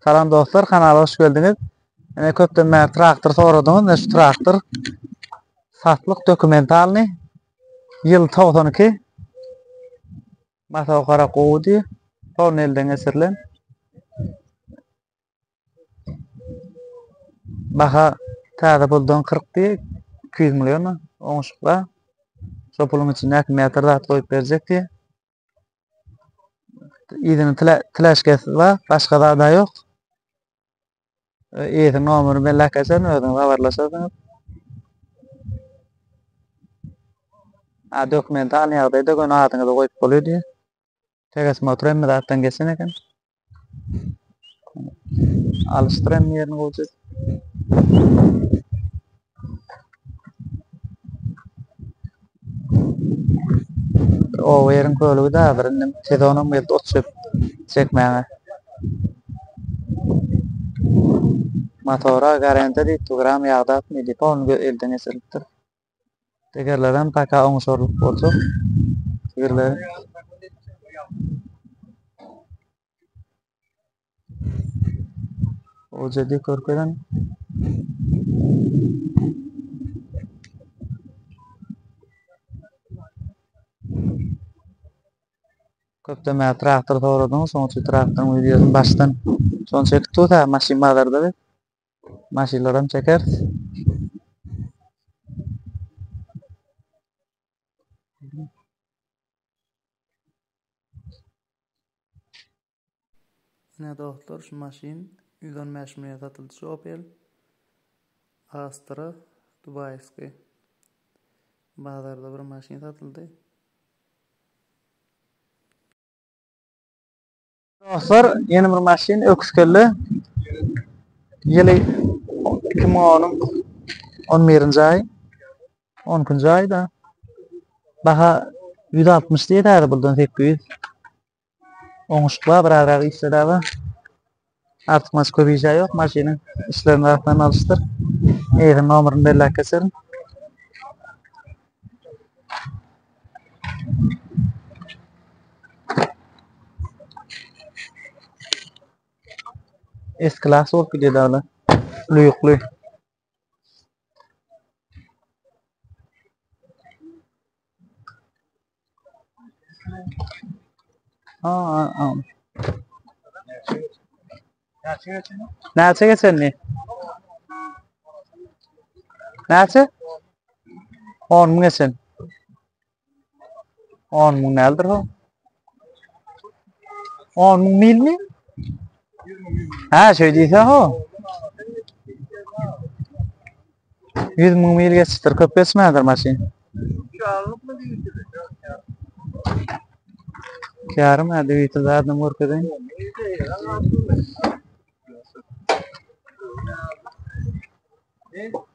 Salam dostlar, kanala hoş geldiňiz. Ine köpden bäri traktor soradyňyz. Ine şu traktor satlyk dokumentalny. Ýyl 92. Masa gara gowudy. Son elden geçirilen. Baha täze puldan 40 diýip 200 million oňuşykla. Şo puluň içinde akkumulýator zat goýup berjek diýip. Yzyny tläşkesi bar, başga zada ýok. Eýesiniň nomerini belläp geçerin, özüňiz habarlaşarsyňyz. Ha, dokumental ýagdaýda göni adyňyzy goýup bolýar diýýär. Tegesmotr hemme zatdan geçen eken. Alyşdyr hem ýerini gowja. Oba ýeriň kölügi da bir indi sezonam geldi ot çöp çekmäge. Motora garanta diýip gram ýagdatmy diýip ony elden geçirilipdir. Tekerlerem paka oňuşarlyk boljak. Tigirleri. Oja görkezen. Köpden bäri traktor soradyňyz, şonuň üçin traktoryň wideosyny başdan şony çekip dursa, maşyn bazarda biz maşynlaram çekeris. Ine dostlar şu maşyn 115 müňe satyldy şu Opel Astra Dubaýskiý. Bazarda bir maşyn satyldy. Dostlar ýene bir maşyn öküz kelle. Ýyly 2010-yň 11-nji aýy. 12-nji aýda. Baha 160 diýdi häzir buldan 800. Oňuşyk bar, birazrak işler bar. Artykmaç köp işä ýok maşynyň. Işlerini zatlaryny alyşdyr. Eýesiniň nomerini belläp geçerin. S-klass bolup gidýär daglar. Lýukly. Ha, ha. Näçe geçenli? Näçe? 10 müň geçen. 10 müň näledir o? 10 müň milmi? Ha, şöyle diýse ho. 100 müň mil geçipdir, köp geçmändir maşyn. Ýarym hä döwüti zadyny görkezeýin.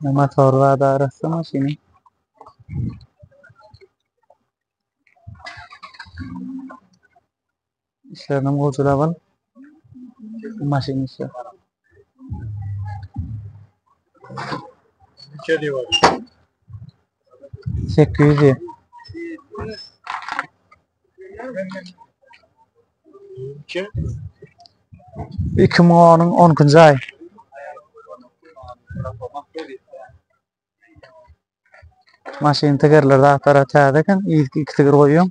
Motor zady arassa maşynyň. Işlerinem gowjulap al. Maşyn işi. 800 diýip. 2010-yň 12-nji aýy. Maşyn tekerleri zatlara täze eken. Yzky iki tigir goýuň.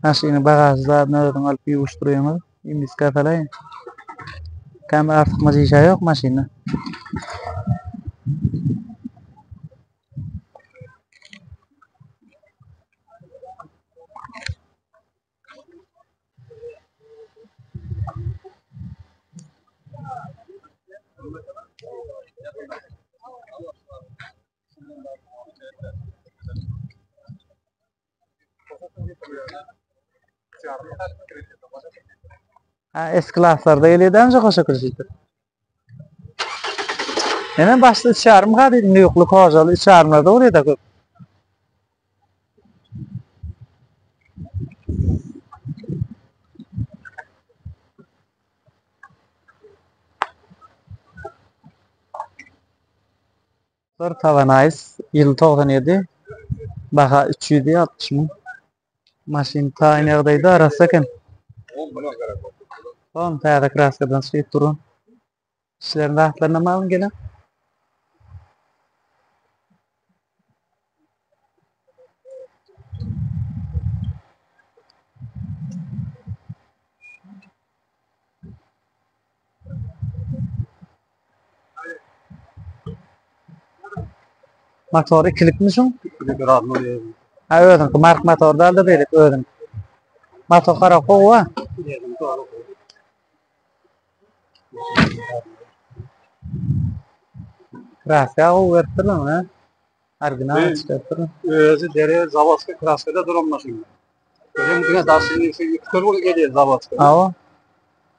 Maşyny bagaž zadyny özüň alyp ýuwuşdyrýaňyz. Imiska salaýyn. Käm artykmaç işe ýok maşynda. Ha, S-klaslarda gelýär dämi şo şekilde? Hemen başda üç ýarym ha dedim, ýokly kojaly üç ýarymlarda bolýar da köp. Bir Tavanais ýyly 97. Baha 360 müň. Maşyn taýyn ýagdaýda arassa eken. Son täze kraskadan çykyp duran. Işlerini zatlaryny alyň gelen. Motor ikilikmi şuň? Ha özüňki mark motor dälde beýleki özüň. Motor garap gowy ha. Kraska gowy beripdirler ha. Original çykypdyr. Özi deri zawodski kraskada duran maşyn. Özüm diňe daşyny şu ýükler bolup gelýär zawodski. Awa.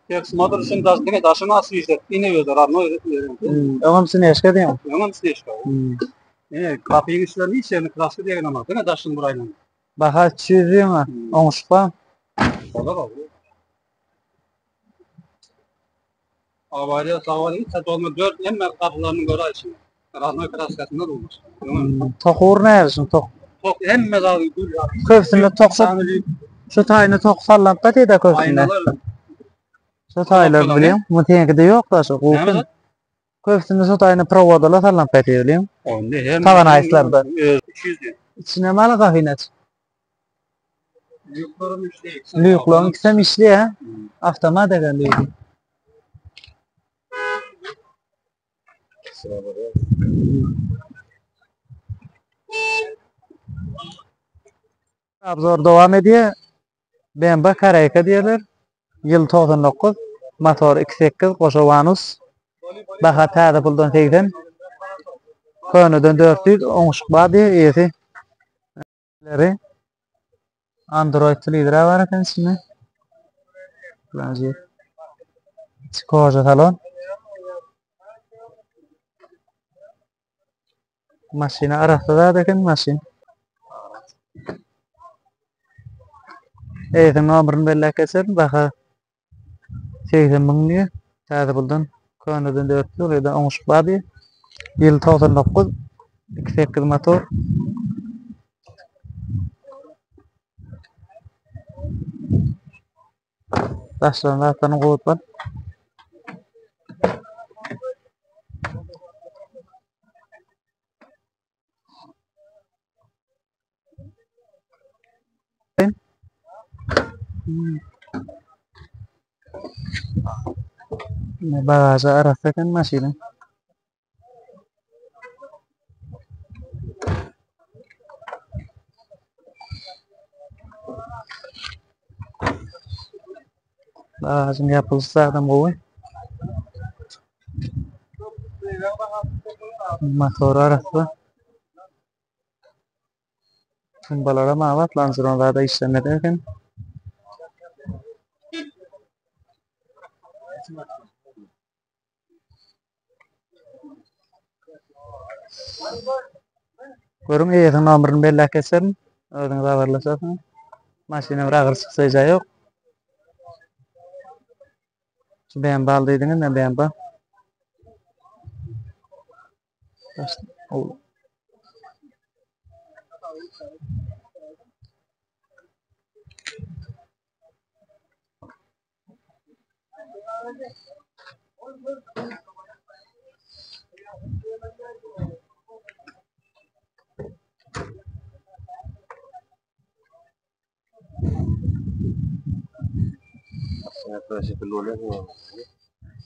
Tek motor üçin daş diňe daşyny asýar. Ine özi radnoý özü. Öňem sineşka diýen. Öňem sineşka. Ine kapyň içlerini hiç ýerini kraska degen ama diňe daşyny bir aýlan. Baha 300 diýen. Oňuşykba. Olar o. Awariýa sawariýa hiç dolma 4 hemme gapylaryny göre içinde. Radnoý kraskasynda durmuş. Tok ugur näme şuň tok? Tok hemme zady gül ýa. Köpsünde tok şu şu taýyny tok sallanyp da diýdi köpsünde. Şu taýlar bilýän. Bu seňkide ýok da şu gowy. Köpsünde şu taýyny prowodalar sallanyp gaýtýar bilýän. Onda hem Taban aýslarda. 300 diýen. Içine maly gafyny aç. Lýuklaryň işleýär. Lýuklaryň ikisem işleýär. Avtomat eken lýugy. Obzor dowam edýär. BMW Kareyka diýerler. Ýyl 99, motor 2.8, goşa wanus. Baha täze puldan 80. Köneden 400, oňuşyk bar diýýär eýesi. Leri Android telewizor bar eken içinde. Planjet. İçi koja salon. Maşyna arassa zat eken maşyn. Eýesiniň nomerini belläp geçerin. Baha 80 müň diýýär. Täze puldan köneden 400 ol ýerde oňuşyk bar diýýär. Ýyl 99 2.8 motor. Daşlaryň zatlaryny goýup bar. Bagažy arassa eken maşynyň. Bagažyň ýapylyşy zaten gowy. Motor arassa. Tumbalara abat, lanžeron zada işlemedi eken. Görüň eýesiniň nomerini belläp geçerin. Özüňiz habarlaşarsyňyz. Maşyna bir agyr çyksaýja ýok. Şu BMW al diýdiňiz, ne BMW?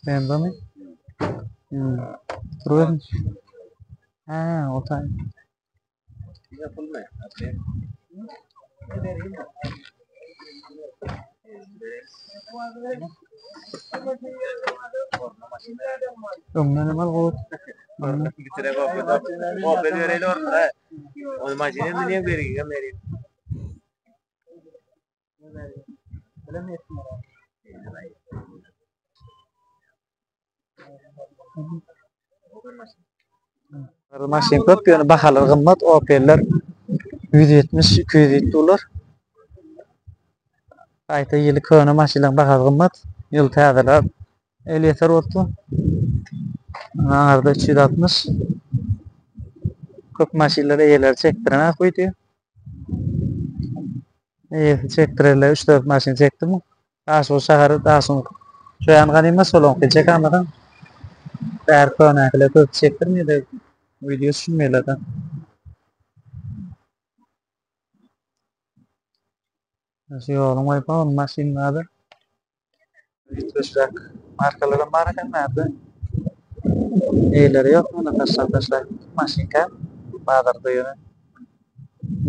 BMW mi? Hmm. Dur Ha, o taý. Öňden hem al gowy. Maşyn köp ýöne bahalar gymmat Opel'ler 170 200 dollar. Gaýta ýyly köne maşynlaryň bahasy gymmat. Ýyl täzeler elýeter bolupdy. Aňyrda 360. Köp maşynlar eýeleri çekdiren ak öýdýär. Eýesi çekdirerler, üç-dört maşyn çekdimi? Daşoguz şäheri Daşoguz. Şu ýan ganymat şolaňky çekämediň. Bäri könäkiler köp çekdirmeýär, wideo düşünmeýärler-de. Şu ýoluň boýy polny maşyn bardyr. Üýtgeşräk markalaram bar eken bärde. Eýeleri ýok, ýöne taşlap taşlap maşyn kän bazarda ýöne.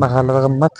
Bahalary gymmat.